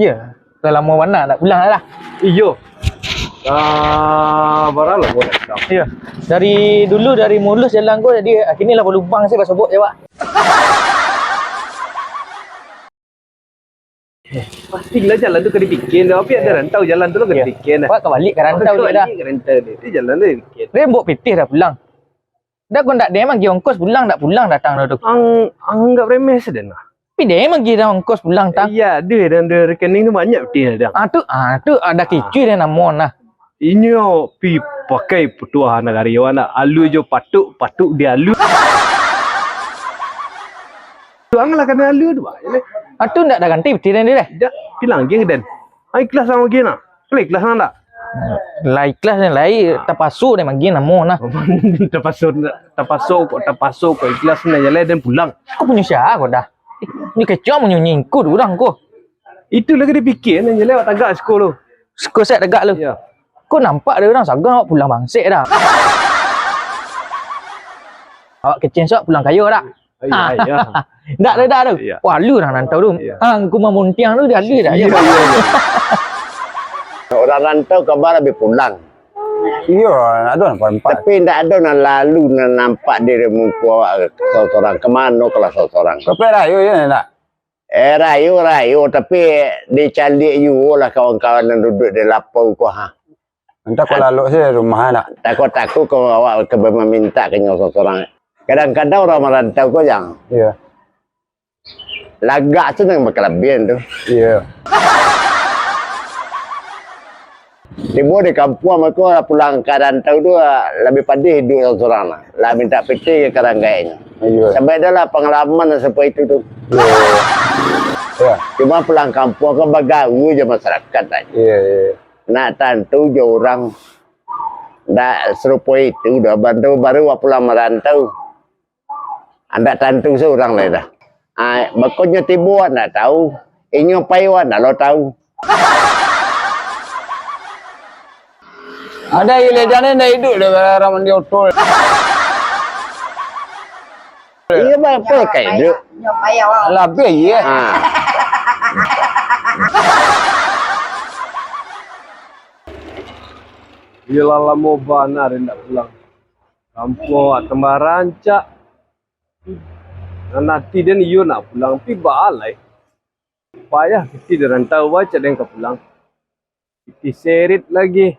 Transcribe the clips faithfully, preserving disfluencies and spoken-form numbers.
Iyo, lah lamo bana ndak pulang lah. Iyo. Ah, bara lamo ndak pulang? Iyo. Dari dulu, dari mulus jalan ko, jadi kini lah balubang se basobok se, Pak. Pastilah jalan tu ka dipikia, tapi ado rantau jalan tu lah ka dipikia dah. Awak ka baliak ka rantau tu dah. Ka baliak ka rantau tu. Itu jalan tu dipikia. Rembok pitih dah pulang. Dah kau ndak den magi ongkos pulang, ndak pulang datang dah tu. Ang, anggap remeh saden lah. Tapi den magi dah ongkos pulang, tang. Iya, duit dan duit rekening tu banyak pitih dah. Ah, tu, ah, tu ada kicui dah namo nah. Inyo pi pakai petuah nagari awak nak alu jo patuk, patuk di alu. Tuang lah kena alu tu, Pak. Ah, tu ndak ada ganti pitih den deh. Dak, bilang lagi den. Ah, ikhlas sama lagi nah. Kalau ikhlas nah ndak? Lah ikhlas ni, lai tapaso deh magi namo nah. Tapaso, tapaso kok, tapaso kok ikhlas ni, jalai den pulang. Kau punyo sia kau dah? Ni kecam punyo nyingku tu urang ko. Itu lagi dipikia ni, jalai awak tagak siko tu. Siko sek tagak lu. Iya. Kau nampak ada urang sagang awak pulang bangsek dah. Awak kecen sok pulang kayo dak? Iya, iya. Ndak ada, ndak ada. Iya. Wah, lu urang rantau tu. Iya. Ah, aku mah montiang tu, dia ada dak? Iya, iya, iya. Urang rantau kabar habis pulang. Iyo, ado nampak. Tapi ndak ado nan lalu nan nampak di muko awak sorang-sorang. Ka mano kalau sorang-sorang? Ka Pek Rayo, iyo ndak? Eh, rayo, rayo, tapi dicaliak juo lah kawan-kawan nan duduak di lapau ko, ha. Antah kok lalok se rumah, nak. Takut-takut kau awak ka mamintak ka nyo sorang-sorang. Kadang-kadang urang marantau ko, Jang. Iya. Lagak se nan bakalabihan tu. Iya. Tibo di kampuang, mako lah pulang ka rantau tu, ah, labiah padih iduik sorang-sorang lah. Lah mintak pitih ka karanggainyo. Iya. Sampai ado lah pangalaman sarupo itu tu. Iya. Iya. Cuma pulang kampuang kan bagaul jo masyarakat lah. Iya, iya. Nak tantu jo urang ndak sarupo itu doh, bantu baru awak pulang marantau. Ndak tantu surang lai dah. Ah, beko nyo tibo ndak tau, inyo pai ndak lo tau. Ada iledan ni ndak iduik dah, gara-gara mandi oto. Iya, bang, apa kai iduik? Labiah, iya. Ah. Iyo lah lamo bana den ndak pulang. Kampuang awak tambah rancak. Nan ati den iyo nak pulang, tapi baa lai. Payah pitih di rantau, baa cak den ka pulang. Pitih seret lagi.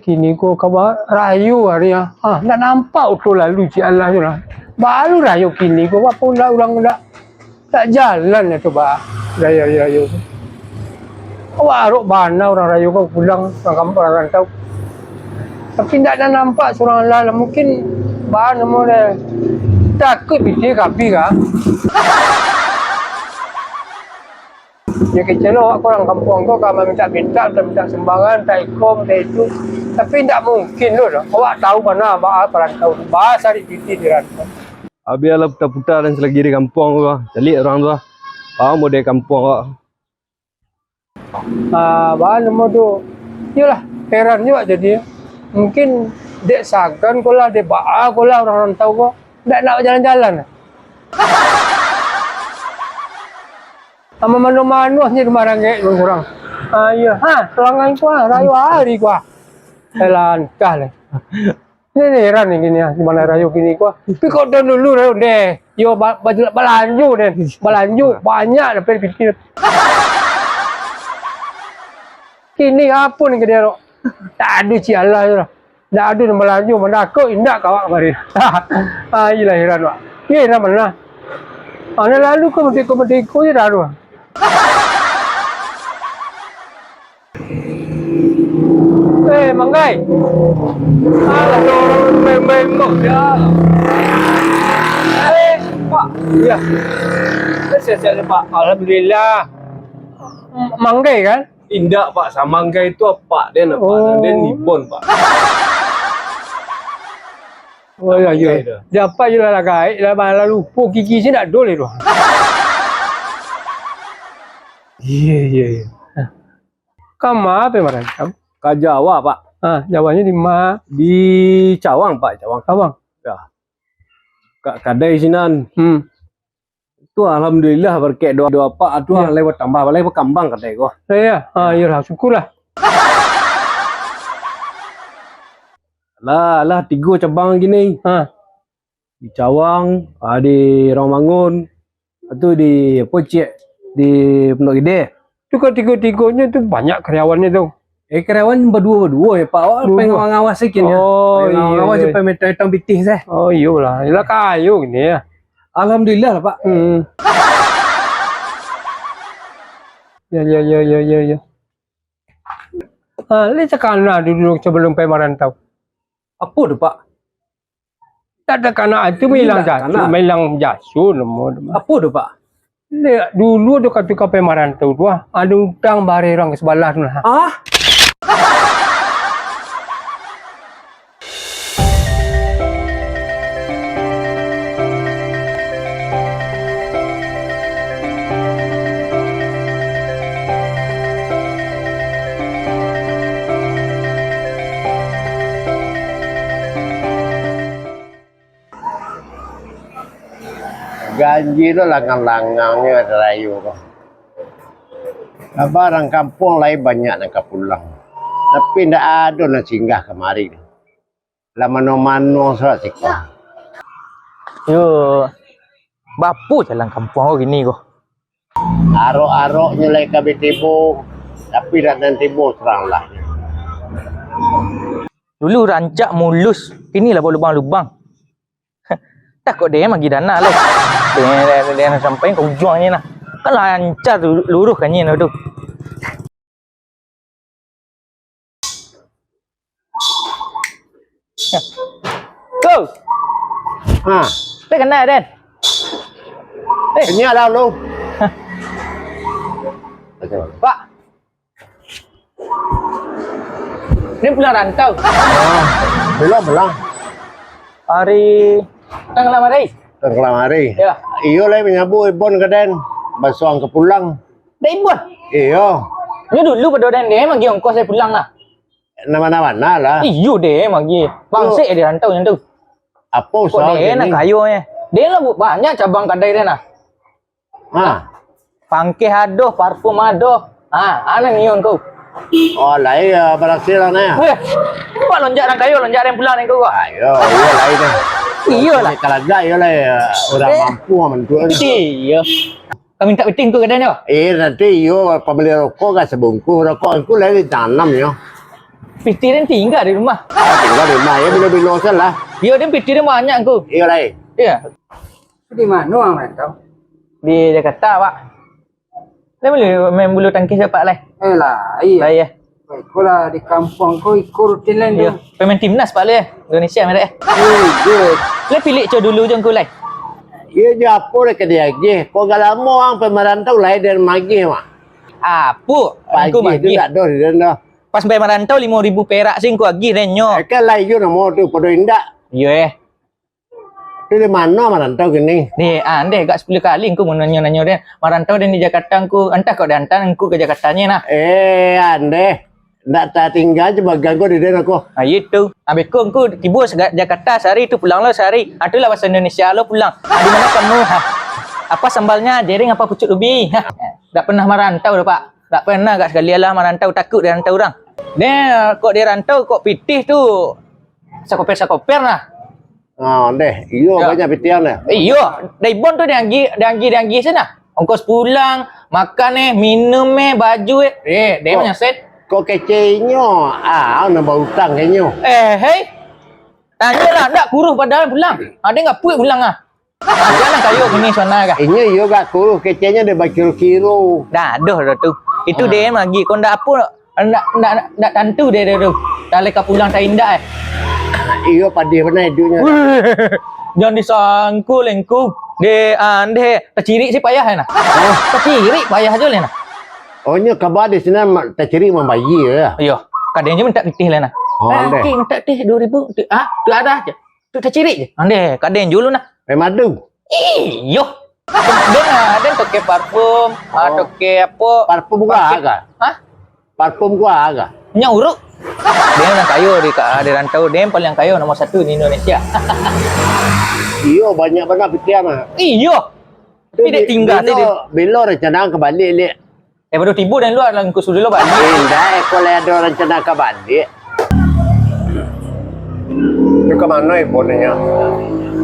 Kini ko kaba rayo ari, ah. Ah, ndak nampak oto lalu, cik alah tu lah. Baru rayo kini ko, apo ndak urang ndak Tak jalan lah tu, bah, rayo-rayo tu. Awak arok bana urang rayo ko pulang, urang kampuang, urang rantau. Tapi ndak nan nampak surang lah, mungkin baa namo deh, takuik pitih ka abih ka. Yo kecek lo awak ko urang kampuang ko, ka mamintak-mintak, mintak sumbangan, mintak iko, mintak itu. Tapi ndak mungkin lo doh. Awak tau bana baa parantau tu, baa sarik pitih di rantau. Abih lah puta-puta dan salagi di kampuang tu lah. Caliak urang tu lah. Paham model kampuang awak. Ah, baa namo tu? Iyolah, heran juo jadi. Mungkin dek sagan ko lah, dek baa ko lah urang rantau ko. Ndak nak bajalan-jalan. Ama mano-mano ni rumah ranggek urang. Ah, iyo. Ha, salangan ko ah, rayo ari ko ah. Langkah lah. Ni, ni heran ni kini ah, di mano rayo kini ko. Tapi kok taun dulu rayo deh. Yo ba-, ba-, balanjo deh. Balanjo banyak dapek pitih. Kini apo ni kini, Rok? Tak ado sialah tu lah. Tak ado nan balanjo, mandakek indak ka awak kamari. Ah, iyolah heran, Wak. Iyo heran bana. Ah, nan lalu ko matiko-matiko je dah tu. Eh, Manggai. Alah, urang main-main kok, ya. Eh, Pak. Ya. Eh, sihat-sihat, Pak. Alhamdulillah. M-, Manggai, kan? Indak, Pak. Samanggai tu apak den, Pak. Oh. Den Ibon, Pak. Oh, iya, iya. Samanggai tu. Dapat je lah, lah gaek, lah, lah lupo gigi sini tak dol itu. Iya, iya, iya. Ka ma pe marantau? Ka Jawa, Pak. Ah, Jawanyo di ma? Di Cawang, Pak, Cawang. Cawang. Ya. Ka-, kadai sinan. Hmm. Tu alhamdulillah, barakaik doa-doa Apak tu, yo, lai batambah, lai bakambang kadai ko. Yo, yo. Ha, iyolah, syukurlah. Lah, lah tigo cabang kini. Ha. Di Cawang, ah, di Rawamangun, lepas tu di, apo, ciek, di Pondok Gede. Tu katigo-tigonyo tu banyak karyawannyo tu. Eh, karyawan baduo-baduo yo, Pak. Awak duo-duo. Pengawasi kini. Oh, iyo, iyo. Pengawasi, iyo. Pemetong-metong pitih seh. Oh, iyolah. Iyolah kayo kini yo. Alhamdulillah lah, Pak. Hmm. Yo, yo, yo, yo, yo, yo. Ah, lai takana dulu sabalum pai marantau. Apo tu, Pak? Dak takana tu, mailang jaso, mailang jaso namo tu. Apo tu, Pak? Dek, dulu tu katigo pai marantau tu, ah, ado utang bareh urang ka sabalah tu nah. Ah? Ganjia tu langang-langangnyo ari rayo ko. Kaba urang kampuang lai banyak nan ka pulang, tapi ndak ado nan singgah kamari. Lah mano-mano surat siko. Yo, bapo jalan kampuang ko kini ko. Arok-aroknyo lai ka bi tibo, tapi dak nan tibo surang lah. Dulu rancak mulus, kini lah balubang-lubang. Takok D M agi dana lai. D M, D M, D M sampai ka ujuang ni nah. Kan lancar tu, luruh kan ni tu. Ko. Ha. Teh kena, Den. Eh. Ini ada lu. Pak. Ni pulang rantau. Ah, belum, belum. Hari tanggal hari. Tanggal hari. Ya. Iyo lah, manyabuik Ibon ka den. Basuang ka pulang. Dek Ibon? Iyo. Nyo dulu pado den, den magi ongkos den pulang lah. Namo-namo lah. Iyo, den magi. Bangsek di rantau nyo tu. Apo usaho den nak kayo nyo? Den lah banyak cabang kadai den lah. Ha. Pangkeh ado, parfum ado. Ha, ane nion ko. Oh, lai, ah, barasiah lah, nah. Weh, buek lonjak nan kayo, lonjak den pulang den ko. Ayo, iyo lai dah. Iyolah. Kalau dak, iyo lai, urang mampu mantuan. Iyo. Ka mintak pitih ko ka den yo? Eh, nanti iyo pambali rokok ka sabungkuih, rokok angku lai ditanam yo. Pitih den tingga di rumah. Ah, tingga di rumah yo, bilo-bilo salah. Iyo, den pitih den banyak ko. Iyo lai. Iyo. Di mano ang marantau? Di Jakarta, Pak. Lai buliah main bulu tangkis, Pak, lai? Eh, lai. Lai, yo. Baiklah, di kampuang ko iko rutin lai tu. Iyo, pemain timnas, Pak, lai, yo. Indonesia, merek, eh. Iyo, iyo. Lai pilih co dulu jo angku, lai. Iyo, jo apo lai ka diagih? Ko agak lamo ang pai marantau, lai den magih, Mak. Apo? Angku magih tu dak doh di den doh. Pas pai marantau, limo ribu perak se angku agih den nyo. Eh, kan lai jo namo tu, pado indak. Iyo, eh. Tu di mano marantau kini? Deh, ah, deh, agak sapuluah kali angku mananyo-nanyo den. Marantau den di Jakarta angku, antah kok diantaan angku ka Jakartanyo nah. Eh, andeh. Ndak tatingga jo bagang ko di den ko. Ah, iyo tu. Abih ko angku tibo sa-, Jakarta sahari tu, pulang lo sahari. Ah, tu lah bahaso Indonesia lo pulang. Ah, di mano kamu? Ha. Apa sambalnya? Jereng apa pucuk ubi? Ha. Ndak pernah marantau doh, Pak. Ndak pernah agak sakali lah marantau, takuik di rantau urang. Deh, kok di rantau, kok pitih tu sakoper-sakoper nah. Ah, deh, iyo, banyak pitih ang deh. Iyo, dari Ibon tu diagi, diagi, diagi se nah. Ongkos pulang, makan eh, minum eh, baju eh. Eh, deh, kok manyaset. Kok kecek inyo, ah, nambah utang ka inyo. Eh, hei. Tanyolah, ndak kuruih padahal pulang. Ado ngapuik pulang ah. Ado nan kayo kini sona kah? Inyo iyo gak kuruih, keceknyo deh bakiro-kiro. Dah, doh, doh tu. Itu deh magi. Kok ndak apo, ndak, ndak, ndak tantu deh, deh tu. Taleka pulang ta indak eh. Iyo, padih bana iduknyo. Wih, jan disangko lengku. Deh, ah, deh, tacirik si payah eh nah. Tacirik payah jo leh nah. Oh, nyo kaba di sinan ma-, tacirik mambayia yo. Iyo, kadang jo mintak pitih leh nah. Oh, deh. Ki, mintak teh duo ribu. Tu, ah, tu ado je. Tu tacirik je. Andeh, kadang jo lu nah. Eh, madu. Iyo. Den, ah, den toke parfum, ah, toke apo? Parfum ko a kah? Hah? Parfum ko a kah? Nyo uruk. Den nan kayo di ka-, di rantau, den paling kayo nomor satu di Indonesia. Iyo, banyak bana pitih ang ah. Iyo. Tapi dek tingga, bilo, bilo rencana ka baliak, Lek? Eh, baru tibo dari luar lah, engkau suruh lo baliak. Indak, eh, kalau ada rencana ka baliak. Tu ka mano ibu nyo?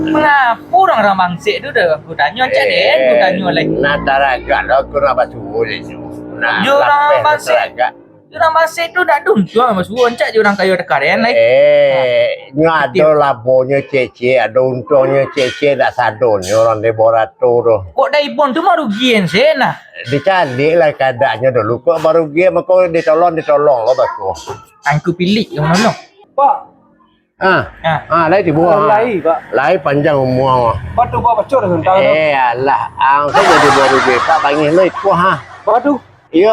Mengapa orang-orang bangsek tu dah aku tanyo, cak deh, aku tanyo lai. Nak taragak lo, aku nak basuo je tu. Nak lapeh taragak. Urang bangsek tu dak ado untuang, Mas. Rancak je urang kayo takaren lai. Eh, nyo ado labonyo ciek-ciek, ado untuangnyo ciek-ciek, dak sadonyo urang di barato tu. Kok dak ibon tu marugian se nah. Dicaliak lah keadaannyo dulu. Kok marugian, mako ditolong, ditolong lo bako. Angku pilik yang manolong. Pak. Ah. Ah, lai tibo, ah. Lai, Pak. Lai panjang umua. Pak tu, Pak, bacor sebentar tu. Eh, alah, ang sajo jadi baru je, Pak, bangih lo iko, ha. Apa tu? Iyo,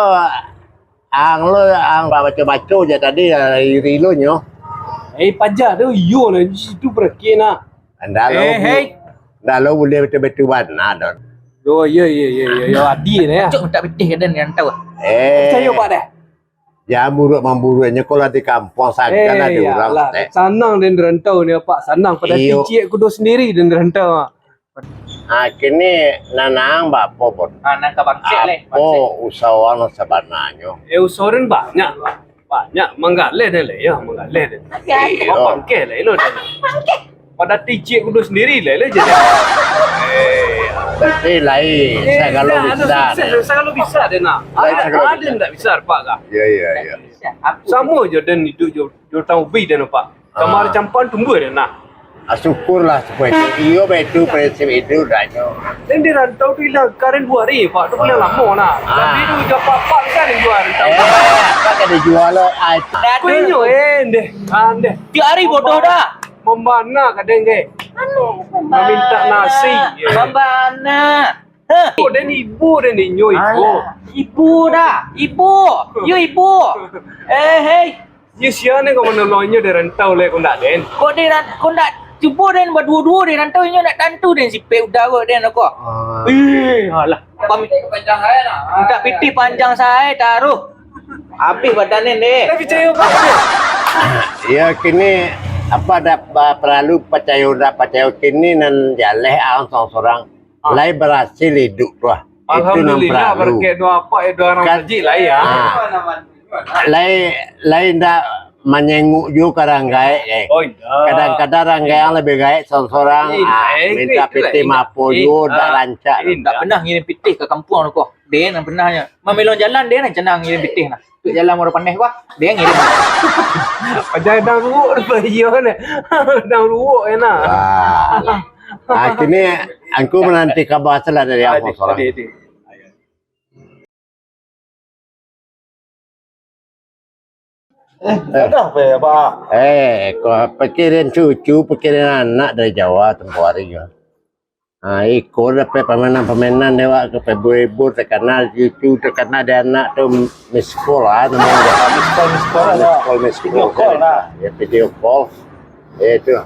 ang lo, ang baco-baco je tadi, iri lo nyo. Eh, paja tu, iyo lah, di situ berakin, nah. Ndak lo, eh, bu-, hei. Ndak lo buliah betul-betul bana, Don. Yo, yo, yo, yo, yo, yo, adil, ya. Cok, minta pitih ka den, yang tahu. Eh. Picayo, Pak, dah. Jan buruak-mamburuaknyo, kalau di kampuang sagan lah di urang, Tek. Sanang den di rantau ni, Pak. Sanang, pado ati ciek kudo sandiri den di rantau. Ah, kini nanang bapo, Bon? Ah, nan ka bangsek leh, bangsek. Apo usaho ang sabananyo? Eh, usaho den banyak, Pak. Banyak, manggaleh den leh, yo, manggaleh den. Iyo. Pangkeh leh, lo den. Pangkeh. Pado ati ciek kudo sandiri leh, leh jadi. Eh, berarti lai sagalo bisa. Sagalo bisa den nah. Lai sagalo bisa. Ado ndak bisa, Pak, kah? Iyo, iyo, iyo. Samo jo den iduik jo, jo tang ubi den, Pak. Kamari campan tumbuah den nah. Ah, syukurlah sapolah itu. Iyo, baitu prinsip iduik dak nyo. Den di rantau tu ilang karen duo hari, Pak. Tu paliang lamo nah. Tapi tu ujan papak kan di luar rantau. Eh, apa ka dijua lo? Ai. Kok inyo, eh, ndeh. Ah, ndeh. Tiap hari bodoh dah. Mambana kadang ke. Maminta nasi. Mambana. Hah? Kok den ibo den inyo ibo. Alah, ibo dah. Ibo. Yo ibo. Eh, hei. Yo sia ni kau manolong inyo dari rantau leh, kau ndak den? Kok den ran-, kau ndak cubo den baduo-duo dari rantau, inyo ndak tantu den sipek udaro den ko. Ah. Eh, alah. Minta pitih panjang sae taruh. Habis badan den deh. Tapi cayo, Pak. Ya, kini apa dak ba-, paralu pacayo dak pacayo, kini nan jaleh ang sorang-sorang. Ah. Lai barasil iduik tu lah. Itu nan paralu. Alhamdulillah, barakat doa apak, eh, doa urang sajik lai, ya. Ah. Lai, lai ndak manyenguk juo ka urang gaek, eh. Oh, indak. Kadang-kadang urang gaek yang labiah gaek sorang-sorang, ah, eh, minta pitih maapo juo, ndak rancak. Indak pernah ngirim pitih ka kampuang tu, ko. Den nan pernah nyo. Mamelong jalan, den nan cenang ngirim pitih nah. Tu jalan Muaro Paneh ko, den ngirim. Paja dang luwok tu, iyo nah. Dang luwok, enak. Wah. Ah, kini angku mananti kaba salah dari ang sorang. Eh, ado apo, Pak? Eh, ko pikiran cucu, pikiran anak dari Jawa tempo hari ko. Ah, iko dapek pamainan-pamainan dek awak ko, pahibur-hibur, takana cucu, takana di anak tu, miss call lah namonyo. Miss call, miss call lah. Miss call, miss call. Video call lah. Ya, video call. Ya, itu.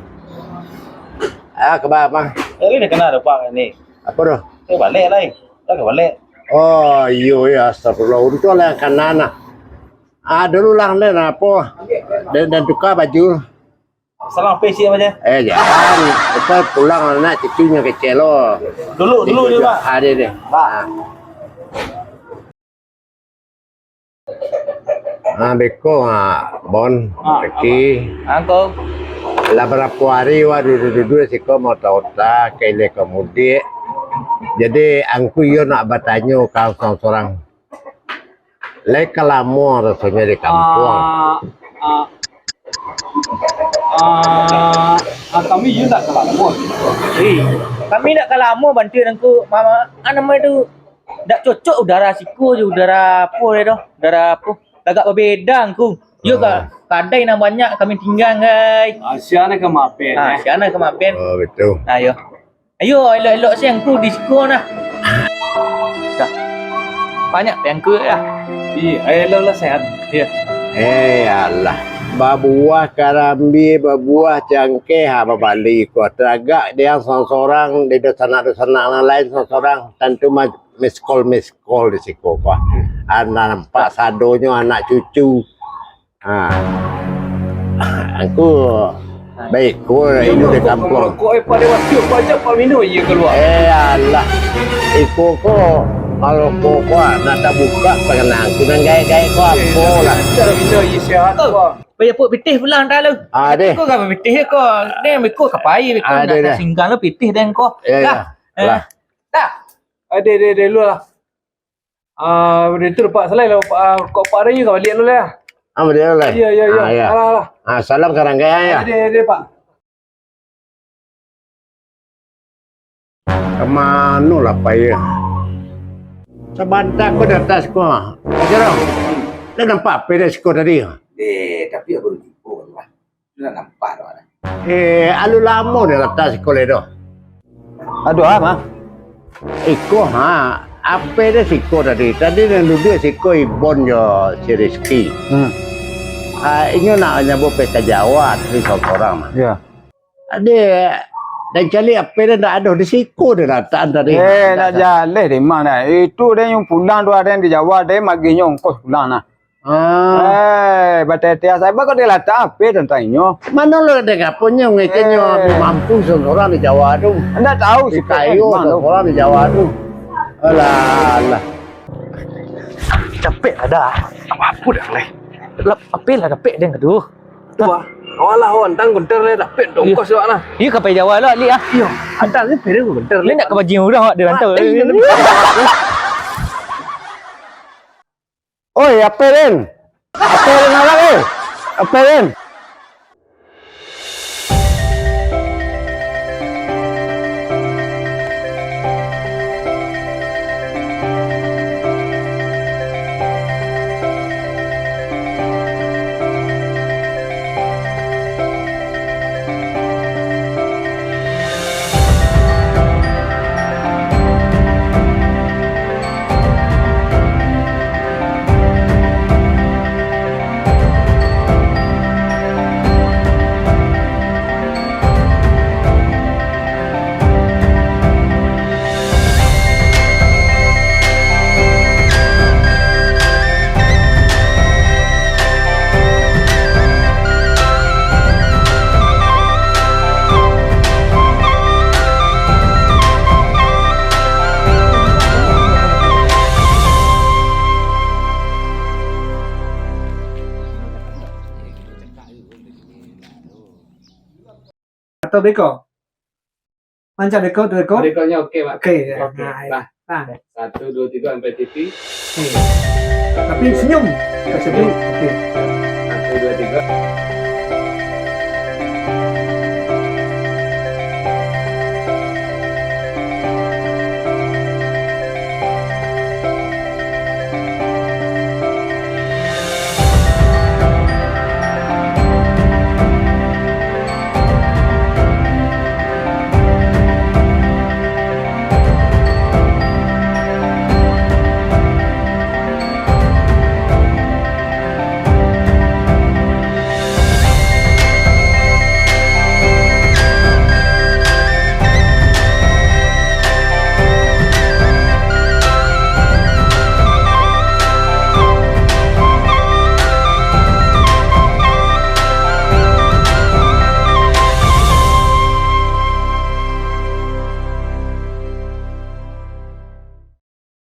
Ah, kaba, Bang? Eh, ini kena ada, Pak, ini. Apa tu? Eh, balik lah, eh. Dah ke balik? Oh, iyo, iyo, astagfirullah. Untuang lah yang kanan lah. Ah, dulu lah, den, apo? Den, den tuka baju. Salam, apa isi apa je? Eh, jangan. Kita pulang, anak cucunyo kecil lo. Dulu, dulu je, Pak. Ada deh. Pak. Ah. Ah, beko, ah, Bon, ah, Riki. Angko. Lah barapo hari wak duduak-duduak siko, maota-ota, ka ilia ka mudiak. Jadi, angku iyo nak batanyo ka ang sorang-sorang. Lai ka lamo rasonyo di kampuang? Ah, ah, ah, ah, kami iyo ndak ka lamo. Eh, kami ndak ka lamo, bantu angku, mama, ah, namo tu, ndak cocok udara siko je, udara apo dia tu? Udara apo? Lagak babeda angku. Iyo ka, kadai nan banyak kami tingga, gai. Ah, sia nan ka maben, eh. Sia nan ka maben. Oh, betul. Ayo. Ayo, elok-elok se angku di siko nah. Dah. Banyak pe angku lah. Iyo, elok lah sehat. Iyo. Eh, alah. Babuah karambia, babuah cangkeh, ha, babali ko. Taragak dek ang sorang-sorang, dek dunsanak-dunsanak nan lain sorang-sorang. Tantu ma-, miss call, miss call di siko ko. Anak nampak sadonyo anak cucu. Ha. Angku. Ha, Baik, ko lah iduik di kampuang. Rokok, eh, Pak, dia masuk, Pak, ajak Pak minum, iya kalua. Eh, alah. Iko ko, kalau ko, ko, ah, nak tabuka panganang, ko nan gaek-gaek ko, apo lah. Ajak minum, iya sihat, Pak. Bayar pok pitih pulang dah lu. Ah, deh. Ko ka pitih ko. Deh, beko ka pai, beko nak singgah lu pitih den ko. Ya, ya. Dah. Eh. Lah. Dah. Ah, deh, deh, deh, lu lah. Ah, udah itu, Pak, salai lah, Pak. Ah, kok Pak Rayu ka baliak lu lah. Ah, baliak lu lah. Iya, iya, iya. Ah, iya. Alah, alah. Ah, salam ka rangkaian, ya. Ah, deh, deh, Pak. Ka mano lah pai yo? Sabanta ko di ateh ko. Ajarong, lah nampak apo di siko tadi? Eh, tapi aku lupo lah. Sudah nampak tu, Mak. Eh, alun lamo di ateh siko lai doh. Aduh, ah, Mak. Iko, ha, apo di siko tadi? Tadi nan duduak siko Ibon jo si Rizky. Hmm. Ah, inyo nak nyabut pai ka Jawa tadi sorang-sorang, Mak. Iya. Ade, den caliak apo den ndak ado di siko den latakan tadi. Eh, nak jaleh di ma nah. Itu den yang pulang tu ado yang di Jawa, den magihnyo ongkos pulang nah. Ah. Eh, batete asai, bako den latak apo tantang inyo? Mano lo den aponyo ngekennyo, eh, mampu sorang di Jawa tu. Ndak tahu si kayo sorang di Jawa tu. Alah, alah. Capek lah dah. Apo dah lai? Lap, apo lah capek den tu? Tu ah. Awalah, awan tang gontor lai dapek dongkos awak lah. Iyo, ka pai Jawa lah, Lik ah. Iyo, ada ni piring gontor lai. Nak ka bajing urang awak di rantau. Oi, apo den? Apo den awak, eh? Apo den? Atau beko? Mancak beko, tu beko? Bekonyo oke, Pak. Oke, ya. Oke. Nah, ya. Nah. Satu, dua, tiga, sampai T V. Oke. Tapi senyum. Kasih dulu. Oke.